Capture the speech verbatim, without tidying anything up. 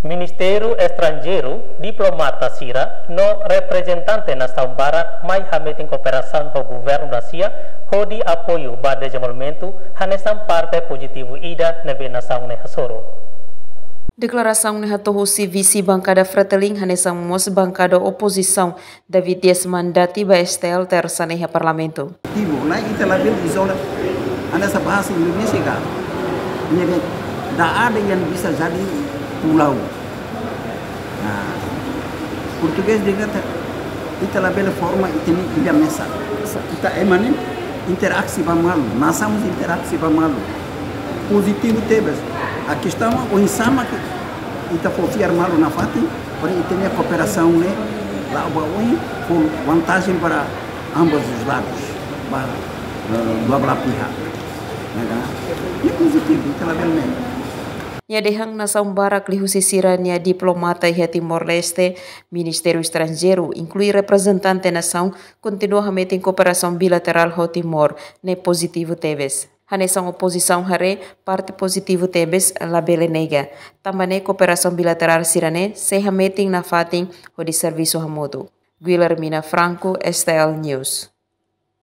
Ministériu Estranjeiru, diplomata sira no reprezentante nasaun barak mai hametin kooperasaun ho governu Rúsia hodi apoiu ba dezenvolvimentu hanesan parte pozitivu ida ne'ebé nasaun ne'e hasoru. Deklarasaun ne'e hato'o husi vise bankada Fretilin hanesan mós bankada opozisaun David Dias Mandati ba S T L Tersa ne'e iha Parlamentu. Tibo, la ita labele izola. Hanesan bahasa Indonesia ka. Ne'ebé, tidak ada yang bisa jadi pulau. Nah, portugés dehan katak ita labele forma ita-nia ilha mesak. Ita ema ne'e interaksi ba malu, nasaun interaksi ba malu. Pozitivu tebes. A kestaun oinsá mak ita fó fiar malu nafatin, para ita-nia kooperasaun ne'e la'o ba oin, fó vantajen para ambos os lados, ba, eh, dua belah pihak. Ya kan? Ne'e pozitivu, ita labele ne'e. Nia dehan nasaun barak liuhusi sira-nia diplomata iha Timor-Leste, Ministériu Estranjeiru, inklui reprezentante nasaun, kontinua hametin kooperasaun bilaterál ho Timor, ne'e pozitivu tebes. Hanesan opozisaun haree, parte pozitivu tebes labele nega. Tanba ne'e kooperasaun bilaterál sira-ne'e sei hametin nafatin hodi servisu hamutuk. Guilhermina Franco, S T L News.